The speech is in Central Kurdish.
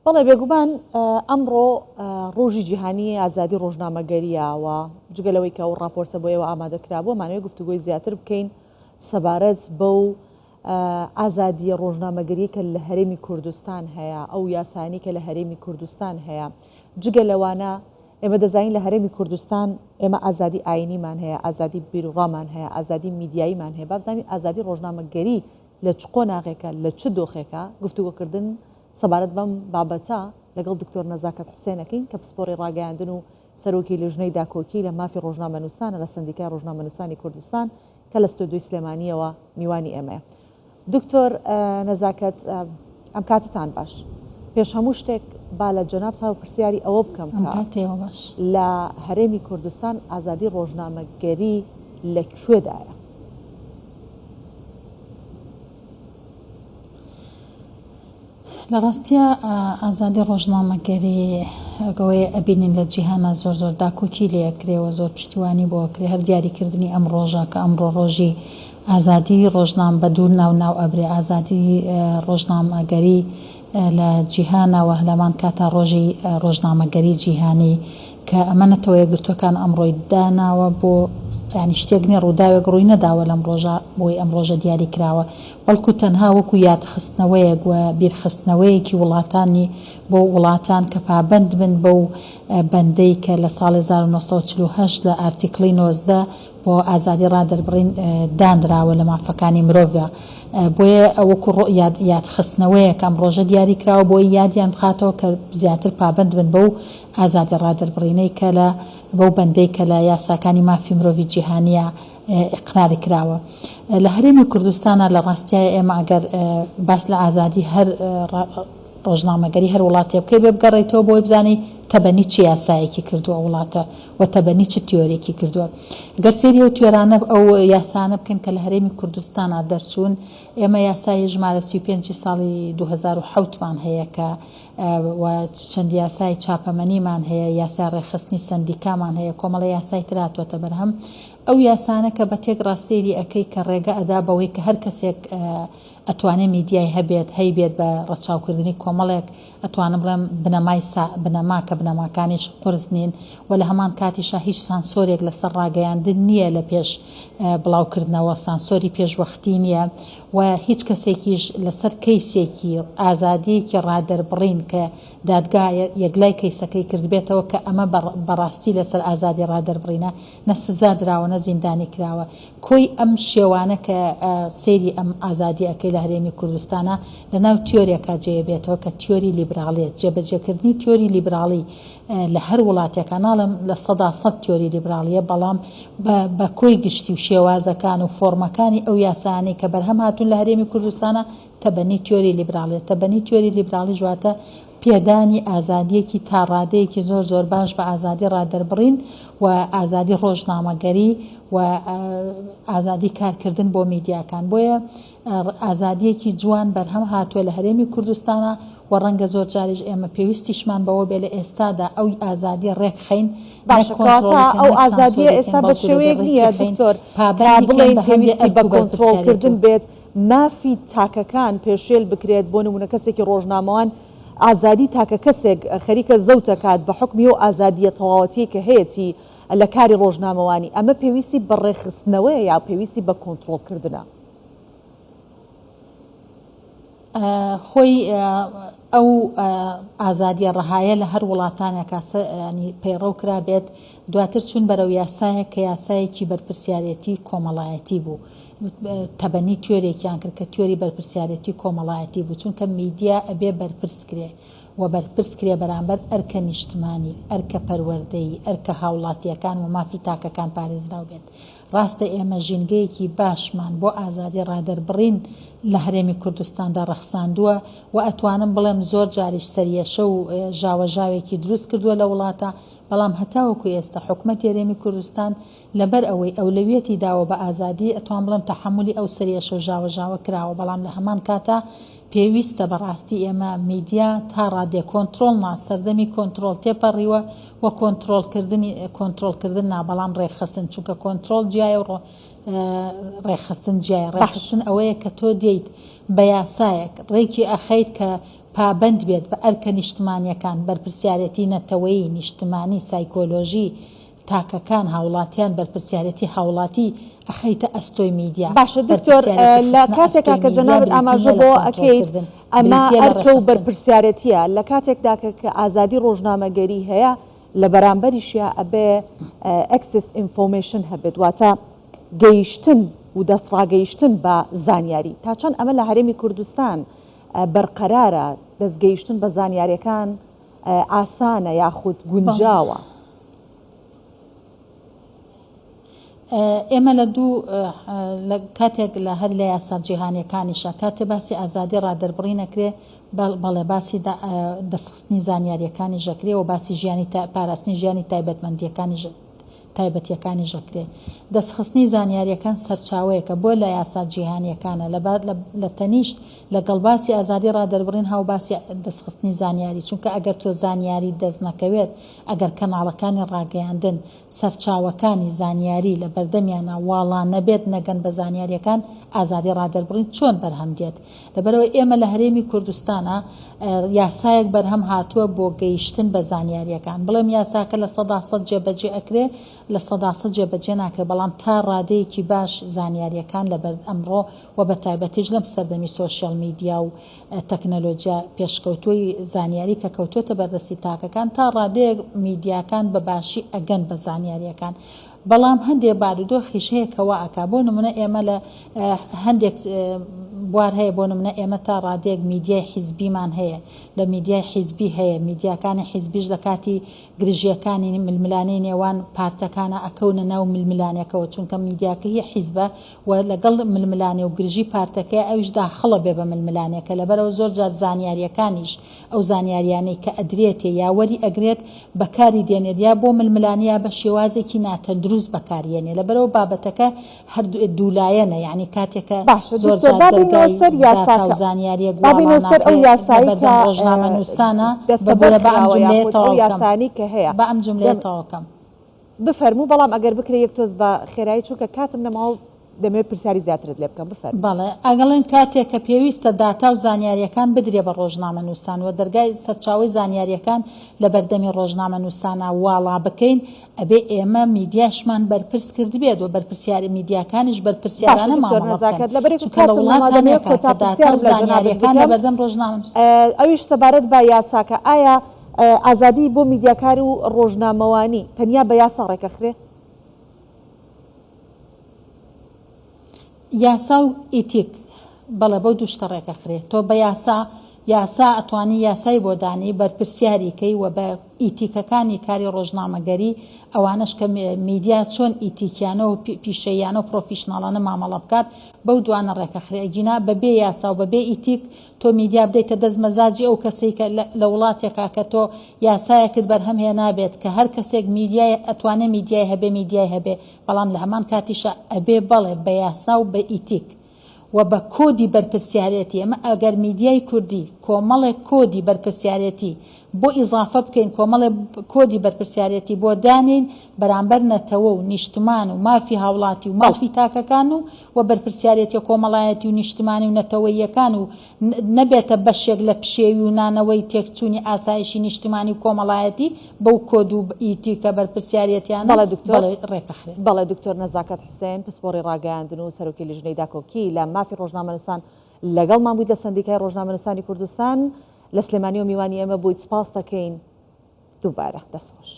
بەڵێ بێگومان ئەمڕۆ ڕۆژی جیهانی ئازادی ڕۆژنامەگەریە و جگە لەوەی کە ئەو ڕاپۆرتە بۆ ئێوە ئامادە کرابوو مانەوەی گفتوگۆی زیاتر بکەین سەبارەت بەو ئازادیە ڕۆژنامەگەری کە لە هەرێمی کوردستان هەیە ئەو یاسانی کە لە هەرێمی کوردستان هەیە جگە لەوانە ئێمە دەزانین لە هەرێمی کوردستان ئێمە ئازادی ئاینیمان هەیە ئازادی بیرڕامان هەیە ئازادی میدیاییمان هەیە بابزانین ئازادی ڕۆژنامەگەری لە چ قۆناغێکە لە چ دۆخێکە گفتوگۆکردن سەبارەت بەم بابەتە لەگەڵ دکتۆر نەزاکەت حوسێن ئەکەین کە پسپۆڕی ڕاگەیاندن و سەرۆکی لیژنەی داکۆکی لە مافی ڕۆژنامەنووسانە لە سەندیکای ڕۆژنامەنووسانی کوردستان کە لە ستۆدیۆی سلێمانییەوە میوانی ئێمەیە. دکتۆر نەزاکەت ئەم کاتتان باش. پێش هەموو شتێک با لە جەنابتان پرسیاری ئەوە بکەم ئەم کە کاتەیەوە باش. لە هەرێمی کوردستان ئازادی ڕۆژنامەگەری لە کوێدایە؟ لە ڕاستیا ئازادی ڕۆژنامەگەری ئەوەیە ئەبینین لە جیهانا زۆر زۆر داکۆکی لێ ئەکرێ و زۆر پشتیوانی بۆ ئەکرێ هەر دیاریکردنی ئەم ڕۆژە کە ئەمڕۆ ڕۆژی ئازادی ڕۆژنام بە دوور ناو ناو ئەبرێ ئازادی ڕۆژنامەگەری لە جیهانا و هەمان کاتا ڕۆژی ڕۆژنامەگەری جیهانی کە ئەمە نەتەوە یەکگرتووەکان ئەمڕۆی داناوە بۆ یانی شتێک نیە ڕووداوێک ڕووی نەداوە لەم ڕۆژە بۆی ئەم ڕۆژە دیاری کراوە بەڵکو تەنها وەکو یادخستنەوەیەک و بیرخستنەوەیەکی وڵاتانی بۆ وڵاتان کە پابەند بن بەو بەندەی کە لە ساڵی 1948 لە ئارتیکڵی 19 بۆ ئازادی ڕادەربڕین دانراوە لە مافەکانی مرۆڤدا بۆیە وەکو یاد یادخستنەوەیەک ئەم ڕۆژە دیاری کراوە بۆی یادیان بخاتەوە کە زیاتر پابەند بن بەو ئازادی ڕادەربڕینەی کە لە بەو بەندەی کە لە یاساکانی مافی مرۆڤی جیهانییە ئیقراری کراوە لە هەرێمی کوردستانا. لە ڕاستیایە ئێمە ئەگەر باس لە ئازادی هەر ڕۆژنامەگەری هەر وڵاتێ بکەی بێ بگەڕێیتەوە بۆی بزانی تەبەنی چ یاسایەکی کردووە ئەو وڵاتە و تەبەنی چ تیۆرێکی کردووە. گەر سەیری ئەو تیۆرانە ئەو یاسانە بکەین کە لە هەرێمی کوردستانا دەرچوون ئێمە یاسای ژمارە 35 ی ساڵی 2007 مان هەیە کە و چەند یاسای چاپەمەنیمان هەیە، یاسای ڕێکخستنی سەندیکامان هەیە، کۆمەڵە یاسای تر هاتووەتە بەرهەم. ئەو یاسانە کە بە تێکڕا سەیری ئەکەی کە ڕێگە ئەدا بەوەی کە هەر کەسێک ئەتوانێ میدیای هەبێت، هەیبێت بە ڕەچاوکردنی کۆمەڵێک ئەتوانم بڵێم بنەمای سا بنەما کە بنەماکانیش قورس نین و لە هەمان کاتیشا هیچ سانسۆرێک لەسەر ڕاگەیاندن نییە لە پێش بڵاوکردنەوە، سانسۆری پێشوەختی نییە. و هیچ کەسێکیش لەسەر کەیسێکی ئازادییەکی ڕادەربڕین کە دادگا یەکلای کەیسەکەی کردبێتەوە کە ئەمە بەڕاستی لەسەر ئازادی ڕادەربڕینە نە سزا دراوە نە زیندانی کراوە کۆی ئەم شێوانە کە سەیری ئەم ئازادیە ئەکەی لە هەرێمی کوردستانا لەناو تیۆرێکا جێ بێتەوە کە تیۆری لیبراڵیە جێبەجێکردنی تیۆری لیبراڵی لە هەر وڵاتێکا ناڵێم 100% تیۆری لیبراڵیە بەڵام بە بە کۆی گشتی و شێوازەکان و فۆڕمەکانی ئەو یاسایانەی کە بەرهەم هاتوون لە هەرێمی کوردستانا تەبەنی تیۆری لیبراڵیە تەبەنی تیۆری لیبراڵیش واتە پێدانی ئازادیەکی تا ڕادەیەکی زۆر زۆر باش بە ئازادی ڕادەربڕین و ئازادی ڕۆژنامەگەری و ئازادی کارکردن بۆ میدیاکان بۆیە ئازادیەکی جوان بەرهەم هاتووە لە هەرێمی کوردستانا و ڕەنگە زۆر جاریش ئێمە پێویستیشمان بەوە بێ لە ئێستادا ئەو ئازادیە ڕێک خەین نەک باشە کەواتە کۆنتڕۆڵی کەین ئەو نەک ئازادیە سانسۆری کەین ئێستا بە بەڵکو دەبێ شێوەیەک ڕێکی نییە خەین دکتۆر کە پابەندی کەین بڵێین بە هەندێ پێویستی ئەرک بە و کۆنتڕۆڵکردن بەرپرسیارێتی. بێت مافی تاکەکان پێشێل بکرێت بۆ نمونە کەسێکی ڕۆژنامەوان ئازادی تاکە کەسێک خەریکە زەوتەکات بە حوکمی ئەو ئازادیە تەواوەتیەی کە هەیەتی لە کاری ڕۆژنامەوانی ئەمە پێویستی بە ڕێکخستنەوەیە یا پێویستی بە کۆنتڕۆڵکردنە؟ خۆی ئەو ئازادیە ڕەهایە لە هەر وڵاتانێکا ینی پەیڕەو کرابێت دواتر چوون بەرەو یاسایەک کە یاسایەکی بەرپرسیارێتی کۆمەڵایەتی بوو تەبەنی تیۆرێکیان کرد کە تیۆری بەرپرسیارێتی کۆمەڵایەتی بوو چونکە میدیا ئەبێ بەرپرس کرێ و بەرپرس کرێ بەرامبەر ئەرکە نیشتمانی ئەرکە پەروەردەیی ئەرکە هاوڵاتیەکان و مافی تاکەکان پارێزراو بێت ڕاستە ئێمە ژینگەیەکی باشمان بۆ ئازادی ڕادەربڕین لە هەرێمی کوردستاندا ڕەخساندووە و ئەتوانم بڵێم زۆر جاریش سەریەشە و ژاوەژاوێکی دروست کردووە لە وڵاتا، بەڵام هەتاوەکو ئێستا حکومەتی هەرێمی کوردستان لەبەر ئەوەی ئەولەویەتی داوە بە ئازادی ئەتوان بڵێم تەحەمولی ئەو سەریەشە و ژاوەژاوە کراوە، بەڵام لە هەمان کاتا پێویستە بەڕاستی ئێمە میدیا تا ڕادێ کۆنترۆڵ نا سەردەمی کۆنترۆڵ تێپەڕیوە و کۆنترۆڵ کردنی کۆنترۆڵ کردن نا بەڵام ڕێکخستن چونکە کۆنترۆڵ جیایە و ڕێکخستن جیایە باش. ڕێکخستن ئەوەیە کە تۆ دێیت بە یاسایەک ڕێکی ئەخەیت کە. پابەند بێت بە ئەرکە نیشتمانییەکان، بەرپرسیارێتی نەتەوەیی، نیشتمانی، سایکۆلۆژی تاکەکان، هاوڵاتیان، بەرپرسیارێتی هاوڵاتی ئەخەیتە ئەستۆی میدیا. باشە دکتۆر بەرپرسیارێتی لە خستنە کاتێکا ئەستۆی کە میدیا جەنابت بریتی ئاماژە نییە لە بۆ ئەکەیت کۆنترۆڵکردن، ئەمە بریتییە لە ئەرکە و ڕێکخستن. بەرپرسیارێتیە لە کاتێکدا کە کە ئازادی ڕۆژنامەگەری هەیە لە بەرامبەریشیا ئەبێ access information هەبێت واتە گەیشتن و دەستڕاگەیشتن بە زانیاری تا چەند ئەمە لە هەرێمی کوردستان بەرقەرارە دەستگەیشتن بە زانیاریەکان ئاسانە یاخود گونجاوە؟ ئێمە لە دوو لە کاتێک لە هەر لە یاسا جیهانیەکانیشا کاتێ باسی ئازادی ڕادەربڕین ئەکرێ بەڵێ باسی دەستخستنی زانیاریەکانیش ئەکرێ و باسی ژیانی پاراستنی ژیانی تایبەتمەندیەکانیش تایبەتیەکانیش ئەکرێ. دەستخستنی زانیاریەکان سەرچاوەیەکە بۆ لە یاسا جیهانیەکانە لە لە تەنیشت لە گەڵ باسی ئازادی ڕادەربڕین هاو باسی دەستخستنی زانیاری چونکە ئەگەر تۆ زانیاریت دەست نەکەوێت ئەگەر کەناڵەکانی ڕاگەیاندن سەرچاوەکانی زانیاری لە بەردەمیانا واڵا نەبێت نەگەن بە زانیاریەکان ئازادی ڕادەربڕین چۆن بەرهەم دێت لەبەرئەوەی ئێمە لە هەرێمی کوردستانا یاسایەک بەرهەم هاتووە بۆ گەیشتن بە زانیاریەکان بڵێم یاساکە 100% جێبەجێ ئەکرێ 100% جێبەجێ ناکرێ بەڵام تا ڕادەیەکی باش زانیاریەکان لەبەر ئەمڕۆ و بەتایبەتیش لەم سەردەمی سۆشیال میدیا و تەکنەلۆجیا پێشکەوتووی زانیاری کە کەوتووەتە بەردەستی تاکەکان تا ڕادەیەک میدیاکان بە باشی ئەگەن بە زانیاریەکان بەڵام هەندێک بارودۆخیش هەیە کە وا ئەکا بۆ نمونە ئێمە لە هەندێک بوار هەیە بۆ نمونە ئێمە تا ڕادەیەک میدیای حیزبیمان هەیە لە میدیای حیزبی هەیە میدیاکانی حیزبیش لە کاتی گرژیەکانی ململانێی نێوان پارتەکانە ئەکەونە ناو ململانێکەوە چونکە میدیاکە هی حیزبە و لەگەڵ ململانێ و گرژی پارتەکەی ئەویش داخڵە بێ بە ململانێکە لەبەرئەوە زۆر جار زانیاریەکانیش ئەو زانیاریانەی کە ئەدرێتێ یا وەری ئەگرێت بەکاری دێنێت یا بۆ ململانێ یا بە شێوازێکی ناتەندروست بەکاری یەنێ لەبەرئەوە بابەتەکە هەر دوولایەنە یانی کاتێ کە باشە زۆر دکتۆر جار با بێینەوە دەرگای سەر داتا و یاساکە زانیاریەک با واڵا بێینەوە سەر ئەو ناکرێ یاسایی لەبەردەم کە ڕۆژنامەنووسانە دەستەبەر ببورە با ئەم کراوە جوملەیە یاخود ئەو تەواو کەم یاسایانەی کە هەیە با ئەم جوملەیە دەم تەواو کەم. بفەرموو بەڵام ئەگەر بکرێ یەک تۆز بە خێرایی چونکە کاتم نەماوە و دەمەوێت پرسیاری زیاترت لێ بکەم بفەرموو. بەڵێ ئەگەڵێن کاتێک کە پێویستە داتا و زانیاریەکان بدرێ بە ڕۆژنامەنووسان و دەرگای سەرچاوەی زانیاریەکان لە بەردەمی ڕۆژنامەنووسانا واڵا بکەین ئەبێ ئێمە میدیاشمان بەرپرس کردبێت و بەرپرسیاری میدیاکانیش باشە بەرپرسیارانە دکتۆر مامەڵە بکەن نەزاکەت لەبەرئەوەی چونکە لە کاتم نەما دەمەوێت وڵاتانێکا کۆتا کە داتا پرسیارم و لە جەنابت زانیاریەکان لە بکەم بەردەم ڕۆژنامەنووس ئەویش سەبارەت بە یاساکە ئایا ئازادی بۆ میدیاکار و ڕۆژنامەوانی تەنیا بە یاسا ڕێکەخرێ؟ یاسا و ئیتیک بەڵێ بەو دوو شتە ڕێکەخرێ تۆ بە یاسا یاسا ئەتوانی یاسای بۆ دانێی بەرپرسیاری کەی و بە ئیتیکەکانی کاری ڕۆژنامەگەری ئەوانەش کە میدیا چۆن ئیتیکیانە و پیشەییانە و پرۆفیشناڵانە مامەڵە بکات بەو دوانە ڕێکەخرێ ئەگینا بە بێ یاسا و بە بێ ئیتیک تۆ میدیا بدەیتە دەست مەزاجی ئەو کەسەی کە لە وڵاتێکا کە تۆ یاسایەکت بەرهەم هێنابێت کە هەر کەسێک میدیای ئەتوانێ میدیای هەبێ میدیای هەبێ بەڵام لە هەمان کاتیشا ئەبێ بەڵێ بە یاسا و بە ئیتیک و بە کۆدی بەرپرسیارێتی ئەمە ئەگەر میدیای کوردی کۆمەڵێک کۆدی بەرپرسیارێتی بۆ ئیزافە بکەین کۆمەڵێ کۆدی بەرپرسیارێتی بۆ دانێین بەرامبەر نەتەوە و نیشتمان و مافی هاوڵاتی و بەڵێ. مافی تاکەکان و و بەرپرسیارێتیە کۆمەڵایەتی و نیشتمانی و نەتەوەییەکان و نەبێتە بەشێک لە پشێوی و نانەوەی تێکچوونی ئاسایشی نیشتمانی و کۆمەڵایەتی بەو کۆد و ئیتیکە بەرپرسیارێتیانە بەڵێ دکتۆر. بەڵێ ڕێکەخرێت. بەڵێ دکتۆر نەزاکەت حوسێن پسپۆڕی ڕاگەیاندن و سەرۆکی لیژنەی داکۆکی لە مافی ڕۆژنامەنووسان لەگەڵمان بوویت لە سەندیکای ڕۆژنامەنووسانی کوردستان لە سلێمانیەوە میوانی ئێمە بوویت سوپاست دەکەین دووبارە دەست خۆش.